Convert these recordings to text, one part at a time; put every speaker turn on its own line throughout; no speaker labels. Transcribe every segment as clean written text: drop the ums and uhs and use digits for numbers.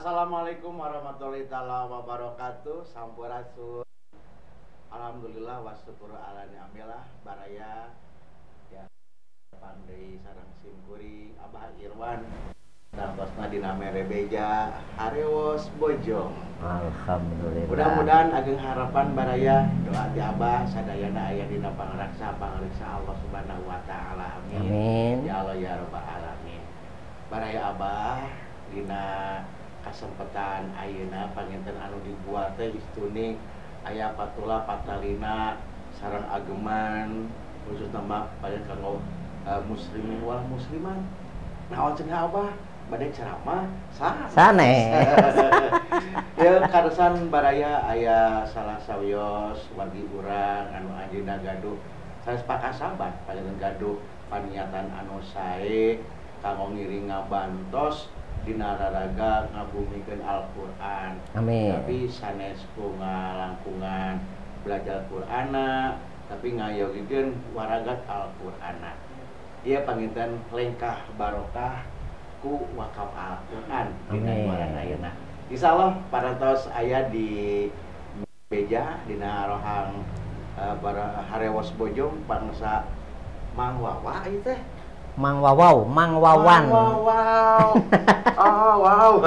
Assalamualaikum warahmatullahi taala wabarakatuh. Sampurasun. Alhamdulillah wa syukur ala ni'amillah baraya ya pandai sareng simkuring Abah Irwan tangtosna dina mere beja Harewos Bojong.
Alhamdulillah.
Mudah-mudahan ageng harapan baraya doa ti Abah sadayana aya dina pangraksa pangriksa Allah Subhanahu wa taala. Amin.
Amin.
Ya Allah ya rabbal alamin. Baraya Abah dina kasempatan ayeuna panginten anu dibuat teh istuni aya patula patalina sareng ageman khususna mah pada kanggo muslimin wal muslimat. Naon cenah Abah bade ceramah
sanes.
Ya karesan baraya aya salah sawios wargi urang anu anjeunna gaduh sanes pakasaban panjenengan gaduh paniatan anu sae kanggo ngiring ngabantos dina raraga ngabumikeun Al-Qur'an.
Amin.
Tapi sanes ku ngalangkungan belajar Qur'ana tapi ngayogikeun waragat Al-Qur'ana. Ieu panginten lengkah barokah ku wakaf Al-Qur'an dina jualan ayeuna. Insyaallah parantos aya di beja dina rohang Harewos Bojong bangsa Mang Wawa ieu teh.
Mang Wawaw, Mang Wawan.
Mang Wawaw. Oh, wow.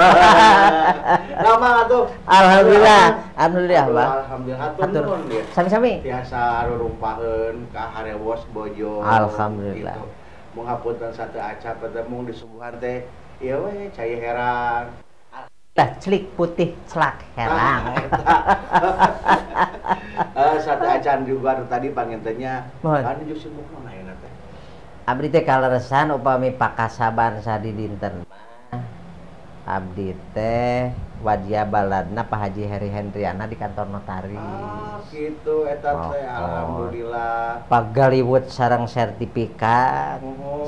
Lama atuh.
Alhamdulillah. Alhamdulillah, Pak.
Alhamdulillah. Hatur nuhun ya.
Sami-sami.
Tiasa rurumpaheun ka Harewos Bojong.
Alhamdulillah.
Gitu. Mung hapunten satu aca mung disuguhan teh ieu we cai herang.
Tah celik putih celak herang.
Satu acan juga tadi pangintennya. Anu jeung sibuk naon ayeuna teh?
Abdi teh kaleresan upami pakasaban sadidinten mah abdi teh wajia baladna Pak Haji Heri Hendriana di kantor notaris.
Ah, gitu eta teh alhamdulillah.
Pagaliwut sareng sertifikat,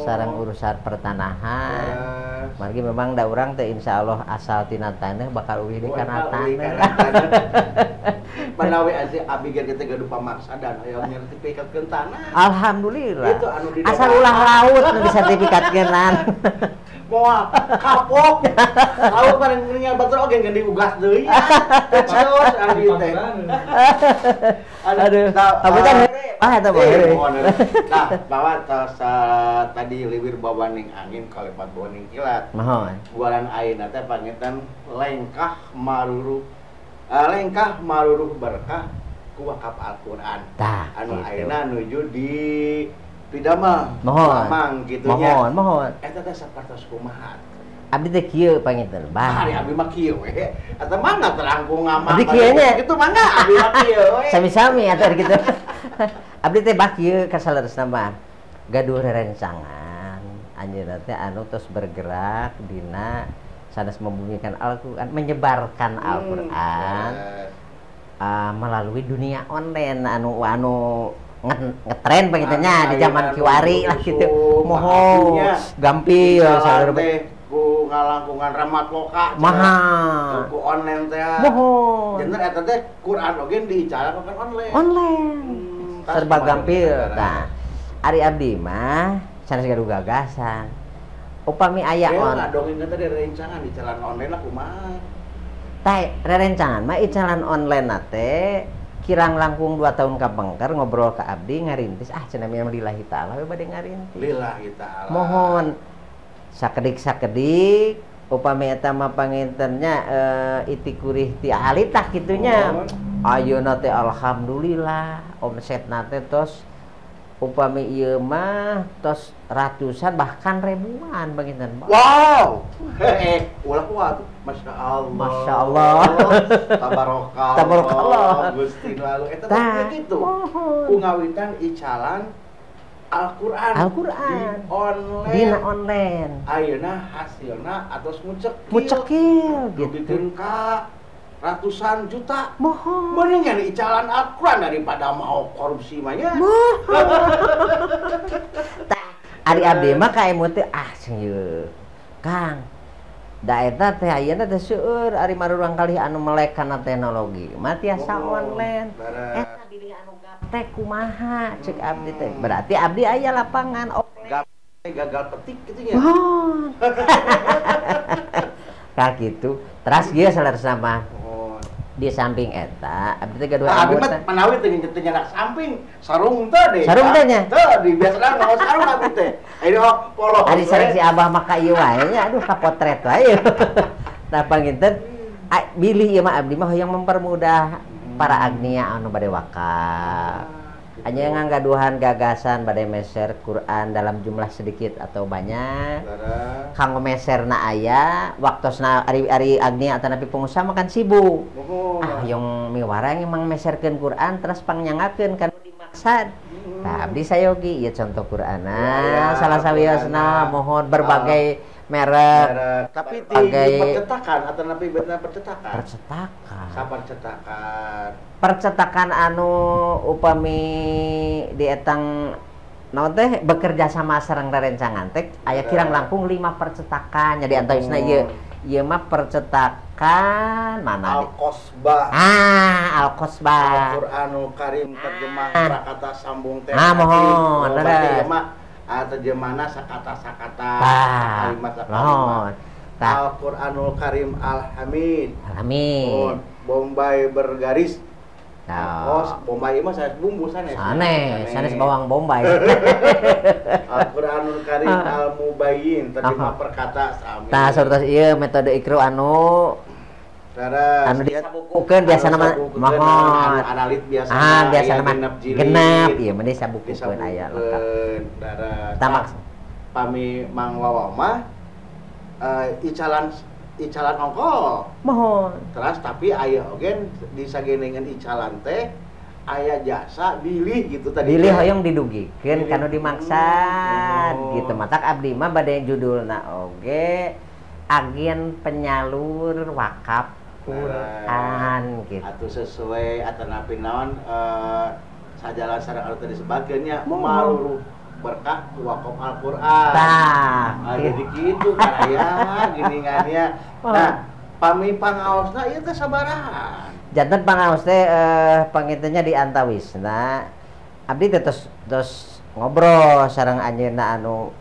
sareng urusan pertanahan.
Yes.
Margi memang da urang teh insyaallah asal tina taneuh bakal uih deui kana taneuh.
Manawi asli abi ge teh gaduh pamaksadan hoyong nyertifikatkeun tanah.
Alhamdulillah.
Itu anu di
asal ulah laut nu disertifikatkeunnan.
Moal kapok. Laut paling ngeunah batur oge ngeun diugas deui. Terus abdi teh.
Aduh. Hapunten heureuy mah eta mah heureuy.
Nah, bawa tos tadi liwir bawa ning angin kalepat bawa ning kilat.
Mohon.
Buaran ayeuna teh panginten lengkah maruruh lengkah maruruh berkah ku wakaf Al-Qur'an.
Tah,
anu
gitu.
Ayeuna nuju di pidamel.
Mohon.
Mamang kitu nya.
Mohon, mohon.
Eta teh sapertos kumaha?
Abdi teh kieu panginten, Bah.
Ari abdi mah kieu we. Eta mangga terangkung ngamang.
Abdi kieu nya.
Kitu mangga abdi mah kieu we.
Sami-sami atuh kitu. Abdi teh bah kieu kasaleresna mah. Gaduh rerencangan anjeunna teh anu tos bergerak dina sanes membumikan Al-Qur'an, menyebarkan Al-Qur'an melalui dunia online anu anu ngetren begitu nya di zaman kiwari lah gitu. Moho gampil
saudara teh ku ngalangkungan ramat loka.
Maha.
Ku online teh.
Moho.
Janten eta teh Qur'an oge diicalakeun online.
Online. Serba gampil. Tah. Ari abdi mah sanes gaduh gagasan. Upami aya on.
Ngadongengkeun teh rerencangan di jalan online lah kumaha.
Tah rerencangan mah icalan online teh kirang langkung 2 tahun kapengker ngobrol ke abdi ngarintis ah cenah mah lillahi ta'ala we bade ngarintis.
Lillahi ta'ala.
Mohon sakedik-sakedik upami eta mah pangintennya itikurih ti ahli tah kitu nya. Ayeuna teh alhamdulillah omsetna teh tos upami ieu mah tos ratusan bahkan ribuan panginten.
Wow. Ulah kuat. Masya Allah.
Masya Allah.
Tabarakallah.
Tabarakallah.
Gusti lalu eta teh kitu. Ku ngawitan icalan Al-Qur'an.
Al-Qur'an.
Di online.
Dina online.
Ayeuna hasilna atos mucekil.
Mucekil gitu.
Dugikeun ka ratusan juta.
Mohon.
Mendingan icalan Al-Qur'an daripada mau korupsi mah nya.
Tah, ari abdi mah ka emu teh ah sieun. Kang, da eta teh ayeuna teh seueur ari marurang kalih anu melek kana teknologi mah tiasa online. Eta bilih anu gaptek kumaha cek abdi teh. Berarti abdi aya lapangan offline.
Gagal petik kitu nya.
Mohon. Tah kitu. Teras ieu saleresna mah. Di samping eta abdi teh gaduh
abdi mah manawi teh nyenak samping sarung teh deh.
Sarung teh nya.
Teu di biasana ngaos sarung abdi teh. Ayeuna poloh.
Ari sareng si Abah mah ka ieu wae nya aduh kapotret wae. Tah panginten bilih ieu mah abdi mah hoyong mempermudah para agnia anu bade wakaf. Hanya nganggaduhan gagasan bade meser Quran dalam jumlah sedikit atau banyak. Kanggo meserna aya, waktosna ari agnia atanapi pengusaha mah kan sibuk. Ah hoyong miwarang emang meserkeun Quran terus pangnyangakeun kanu dimaksad. Tah abdi sayogi ieu contoh Qur'ana salah sawiosna mohon berbagai merek,
tapi di percetakan atau napi benar percetakan?
Percetakan.
Sapercetakan.
Percetakan anu upami dietang naon teh bekerja sama sareng rerencangan teh aya kirang langkung 5 percetakan. Jadi antawisna ieu ieu mah percetakan mana?
Al-Qosbah.
Ah, Al-Qosbah.
Al-Qur'anul Karim terjemah prakata sambung teh.
Ah, mohon.
Berarti ieu mah terjemahna sakata-sakata, kalimat-kalimat. Al-Qur'anul Karim Al-Hamid. Al-Hamid. Bombay bergaris. Oh, Bombay mah sanes bumbu sanes.
Sanes, sanes bawang Bombay.
Al-Qur'anul Karim Al-Mubayyin terjemah perkata sami.
Tah saurtos ieu metode Iqra anu anu disabukukeun biasana mah mohon
analit biasana.
Ah, biasana mah genep ieu mah disabukukeun aya lengkap.
Tah pami Mang Wawa mah icalan ongko.
Mohon.
Terus tapi aya oge disagenengan icalan teh aya jasa bilih gitu tadi.
Bilih hoyong didugikeun kanu dimaksad gitu. Matak abdi mah bade judulna oge agen penyalur wakaf Quran gitu.
Atau sesuai atanapi naon sajalan sareng anu tadi sebagainya maluruh berkah wakaf Al-Qur'an. Tah, jadi gitu kan aya giningannya. Nah, pami pangaosna ieu teh sabaraha?
Janten pangaos teh pangintenya di antawisna. Abdi teh tos ngobrol sareng anjeunna anu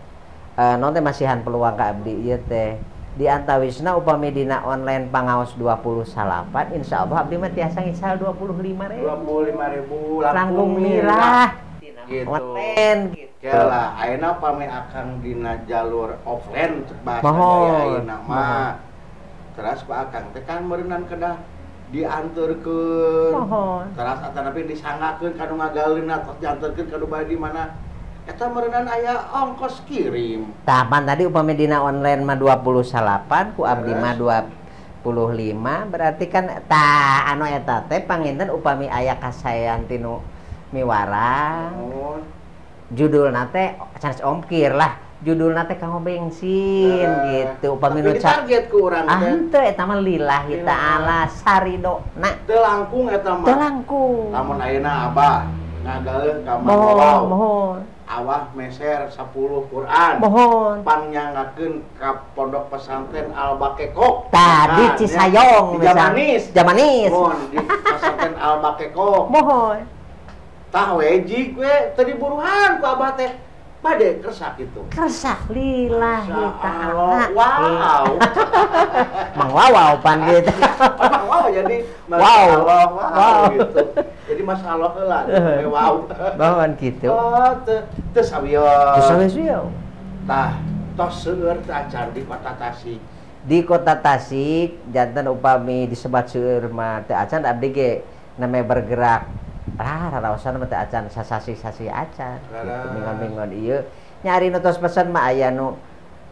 naon teh masihan peluang ka abdi ieu teh. Di antawisna upami dina online pangaos 28 insyaallah abdi mah tiasa ngisal 25.000.
25.000
langkung mirah
gitu.
Online gitu.
Lah, ayeuna pami akang dina jalur offline bahasa gaya ayeuna mah. Teras ku akang teh kan meureunnan kedah dianturkeun. Teras atanapi disanggakeun ka nu ngagaleuna tos dianturkeun ka nu bade di mana. Eta meureunnan aya ongkos kirim.
Tah pan tadi upami dina online mah 28 ku abdi mah 25 berarti kan tah anu eta teh panginten upami aya kasaean tinu miwarang. Judulna teh sanes ongkir lah, judulna teh kanggo bensin gitu. Upami nu
target ku urang teh.
Ah henteu eta mah lillahi ta'ala saridona.
Teu langkung eta mah.
Teu langkung.
Lamun ayeuna Abah ngagaleuh ka Mang Wawa.
Mohon.
Awah meser 10 Quran.
Mohon.
Pangnyangakeun ka pondok pesantren Al-Bakekok.
Tadi Cisayong
di Jamanis.
Jamanis.
Mohon di pesantren Al-Bakekok.
Mohon.
Tah wejig we teu diburuhan ku Abah teh. Bade kersak itu.
Kersak lillahi ta'ala.
Wow.
Mang Wawa pan gitu.
Mang Wawa jadi wow. Wow gitu. Jadi masalah heula wow.
Bawan gitu.
Oh, teu sawios.
Teu sawios.
Tah, tos seueur teh acan di Kota Tasik.
Di Kota Tasik janten upami disebat seueur mah teu acan abdi ge namanya bergerak. Ah, raraosan mah teu acan sasasi-sasi acan. Gitu minggon-minggon ieu nyari nu tos pesen mah aya nu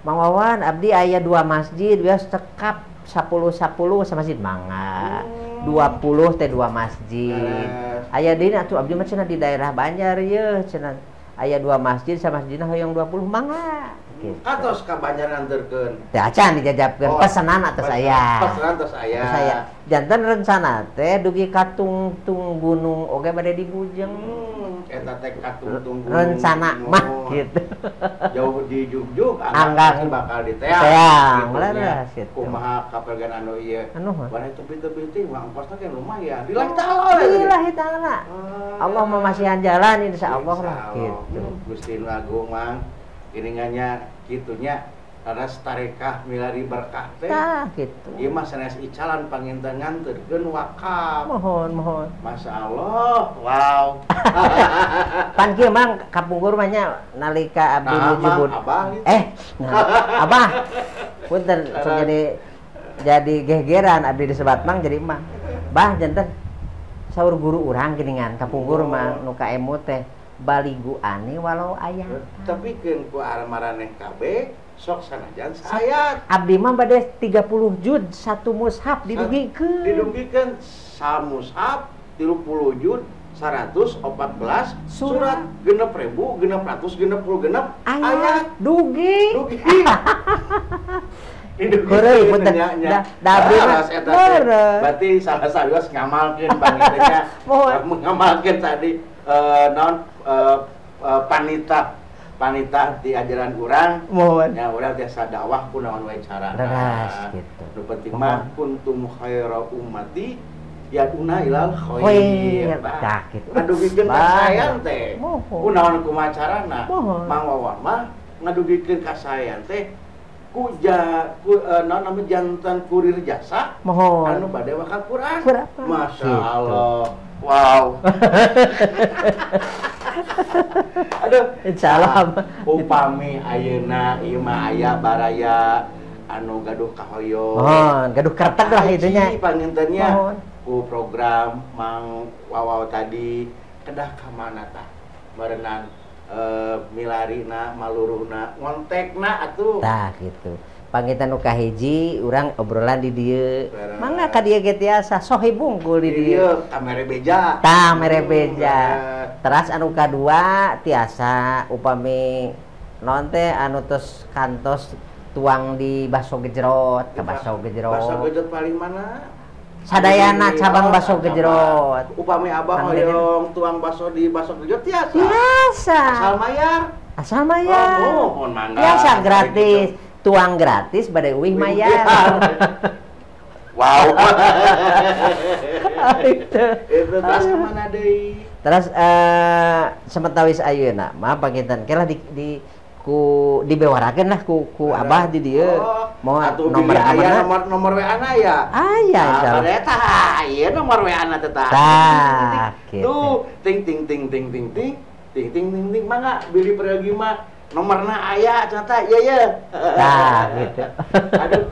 Mang Wawan abdi aya 2 masjid bias cekap 10 10 samasjid mangga. 20 teh 2 masjid. Aya deui atuh abdi mah cenah di daerah Banjar yeuh cenah aya 2 masjid samasjidna hoyong 20 mangga. Gitu.
Atos ka Banjar nganterkeun.
Teu acan dijajabkeun pesenan atos aya.
Pesenan atos aya.
Aya. Janten rencana teh dugi ka tungtung gunung oge bade dibujeng.
Eta teh ka tungtung gunung.
Rencana mah gitu.
Jauh di Jugjug anggang bakal diteang.
Teang leres gitu.
Kumaha kapelgan anu ieu.
Anu
bade tepi-tepi teh mah ongkosna ge lumayan. Lillahi ta'ala.
Lillahi ta'ala. Allah memasihan jalan insyaallah lah gitu.
Gusti nu Agung Mang. Giningannya gitunya Laras tarekah milari berkah teh.
Tah gitu.
Ieu mah sanes icalan panginten nganterkeun wakaf.
Mohon, mohon.
Masya Allah, wow.
Pan kieu Mang kapungkur mah nya nalika abdi
Nah,
nuju
Mang, abah gitu.
Nah, abah. Punten sok jadi gegeran abdi disebat Mang jadi Mang. Bah janten saur guru urang geuningan kapungkur mah nu ka emu teh baligu ani walau aya.
Tapi keun ku maraneh kabeh sok sanajan saayat.
Abdi mah bade 30 juz satu mushaf didugikeun.
Didugikeun samushaf 30 juz 114 surat 6.666 ayat.
Dugi.
Dugi.
Heureuy punten. Da abdi mah
berarti salah sawios ngamalkeun pangitnya. Ngamalkeun tadi naon panita di ajaran urang.
Mohon.
Ya urang tiasa dakwah ku naon wae carana.
Leres gitu.
Nu penting mah kuntum khaira ummati yaduna ilal khair.
Tah kitu.
Ngadugikeun kasaean teh. Ku naon kumaha carana? Mang Wawan mah ngadugikeun kasaean teh ku naon namanya jantan kurir jasa.
Mohon.
Anu bade wakaf Quran. Masya Allah. Wow. Aduh,
insyaallah.
Upami ayeuna ieu mah aya baraya anu gaduh kahoyong.
Mohon, gaduh kertek lah itu nya.
Pangintennya ku program Mang Wawaw tadi kedah ka mana tah? Meureunan milarina, maluruhna, ngontekna atuh.
Tah gitu. Panginten nu kahiji urang obrolan di dieu. Mangga ka dieu ge tiasa sohib bungkul di dieu.
Ka mere beja.
Tah mere beja. Teras anu kadua tiasa upami naon teh anu tos kantos tuang di baso gejrot, ka baso gejrot.
Baso gejrot paling mana?
Sadayana cabang baso gejrot.
Upami abah hoyong tuang baso di baso gejrot tiasa.
Tiasa.
Asal mayar.
Asal mayar.
Oh, mohon mangga.
Tiasa gratis. Tuang gratis bade uih mayar.
Wow. Itu terus kemana deui?
Terus samentawis ayeuna mah panginten ke lah di ku dibewarakeun lah ku abah di dieu. Moal nomor aya
nomor WA na ya?
Aya insyaallah.
Eta ieu nomor WA na teh tah.
Tah gitu.
Tuh ting ting ting ting ting ting ting ting ting ting mangga bilih pergi mah nomorna aya cenah ieu ye.
Tah gitu.
Aduh.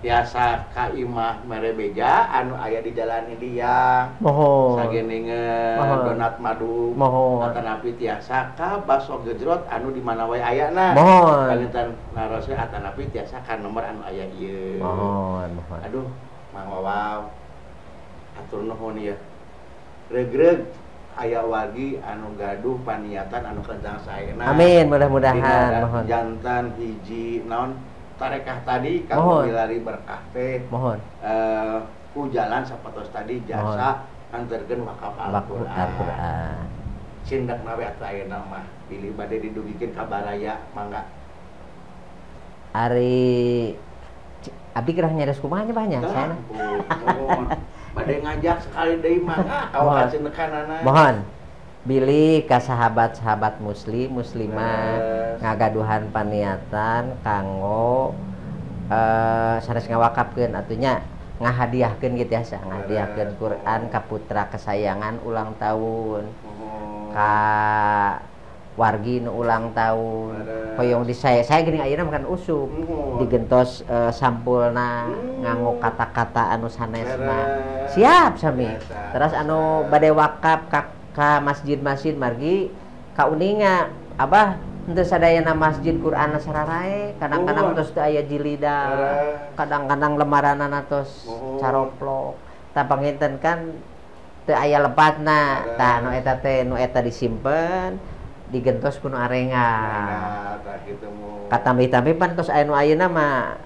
Biasa ka imah mere beja anu aya di jalan India.
Mohon.
Sageningeun donat madu.
Mohon.
Atanapi tiasa ka baso gejrot anu di mana wae ayana.
Mohon.
Panginten narosna atanapi tiasa ka nomor anu aya ieu.
Mohon, mohon.
Aduh, Mang Wawaw. Atur nuhun ieu. Regreg aya wargi anu gaduh paniatan anu kencang saena.
Amin, mudah-mudahan. Mohon.
Jantan hiji naon tarekah tadi kanggo milari berkah teh.
Mohon.
Ku jalan sapatos tadi jasa nganterkeun wakaf Al-Qur'an. Cindakna we atuh ayeuna mah bilih bade didugikeun ka baraya mangga.
Ari abdi gerah nyaris kumaha nya bah nya saena.
Mohon. Bade ngajak sekali deui mangga kawakan cindekanana.
Mohon. Bilih ka sahabat-sahabat muslim muslimah ngagaduhan paniatan kanggo sanes ngawakafkeun atunya ngahadiahkeun gitu ya, ngahadiahkeun Quran ka putra kesayangan ulang tahun, ka wargi nu ulang tahun, hoyong di saya geuning ayeuna makan usum digentos sampulna nganggo kata-kata anu sanesna. Siap sami. Terus anu bade wakaf ka masjid-masjid margi kauninga abah henteu sadayana masjid Qur'an sararae kadang-kadang tos teu aya jilida, kadang-kadang lemaranana tos caroplok tah panginten kan teu aya lepatna tah nu eta teh nu eta disimpen digentos ku nu arenga katambi-tambi pan tos aya nu ayeuna mah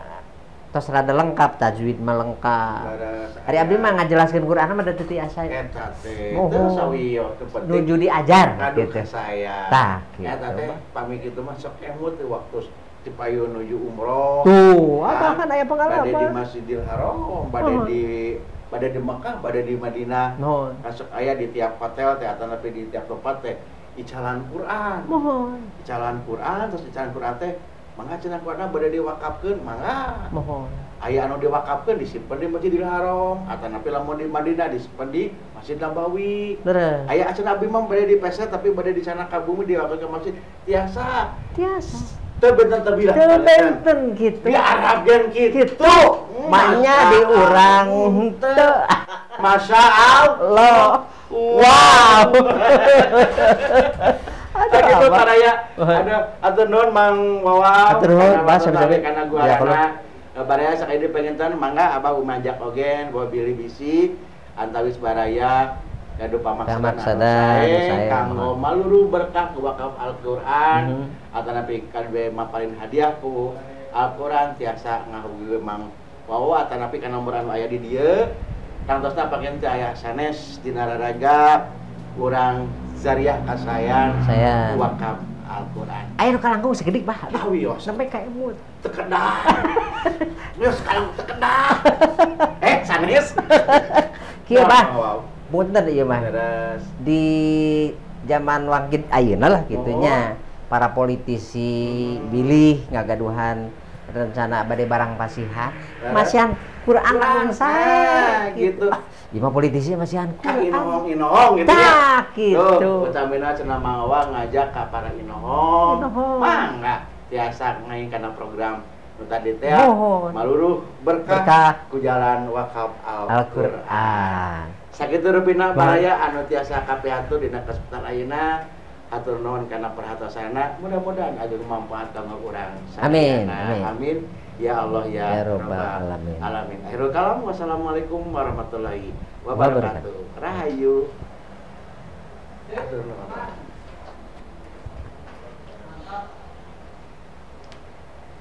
tos rada lengkap tajwid mah lengkap. Ari abdi mah ngajelaskeun Qur'an mah da teu tiasa.
Eta teh teu sawiyo teu penting.
Nuju diajar gitu.
Saya.
Tah gitu.
Eta teh pami kitu mah sok emut teh waktu dipayun nuju umroh.
Tuh, apa kan aya pengalaman.
Bade di Masjidil Haram, bade di Mekah, bade di Madinah. Masuk aya di tiap hotel teh atanapi di tiap tempat teh icalan Qur'an.
Mohon.
Icalan Qur'an terus icalan Qur'an teh Mangga cenah kuana bade diwakafkeun, mangga.
Mohon.
Aya anu diwakafkeun disimpen di Masjidil Haram, atanapi lamun di Madinah disimpen di Masjid Nabawi.
Leres.
Aya cenah abdi mah bade dipeset tapi bade dicandak ka bumi diwakafkeun ke masjid. Tiasa.
Tiasa.
Teu benten teu bilah.
Teu benten kitu.
Di Arab gen kitu.
Kitu. Maknya di urang henteu.
Masya Allah.
Wow.
Aduh, gitu baraya. Ada atur nuhun Mang Wawan.
Atur nuhun, Bah, sami-sami.
Kana guarana. Baraya sakali pengen mangga abah umajak ogen bawa bilih bisi antawis baraya gaduh pamaksadan sae kanggo maluru berkah ku wakaf Al-Qur'an atanapi kadue maparin hadiah ku Al-Qur'an tiasa ngahubungi Mang Wawa atanapi ka nomor anu aya di dieu. Tangtosna paken teh aya sanes dina raraga urang zariah kasayan wakaf Al-Qur'an.
Aya nu kalangkung sagedik bah.
Ah wios.
Sampai ka emut.
Tekedah. Wios kalangkung tekedah. Sanes.
Kieu bah. Punten ieu mah. Di zaman wangkid ayeuna lah kitunya. Para politisi bilih ngagaduhan rencana bade barang pasihan. Masihan Quran langkung sae
gitu.
Ieu mah politisi masihan Quran.
Inohong-inohong gitu ya.
Gitu.
Tuh, utamina cenah Mang Wawa ngajak ka para inohong. Mangga tiasa ngaing kana program nu tadi teh maluruh berkah ku jalan wakaf Al-Qur'an. Sakitu rupina baraya anu tiasa kapihatur dina kesempatan ayeuna. Hatur nuhun kana perhatosanna. Mudah-mudahan agung manfaat kanggo urang sadayana.
Amin. Amin.
Amin. Ya Allah ya
Rabbal alamin.
Alamin. Akhirul kalam, wassalamualaikum warahmatullahi wabarakatuh. Rahayu. Hatur nuhun.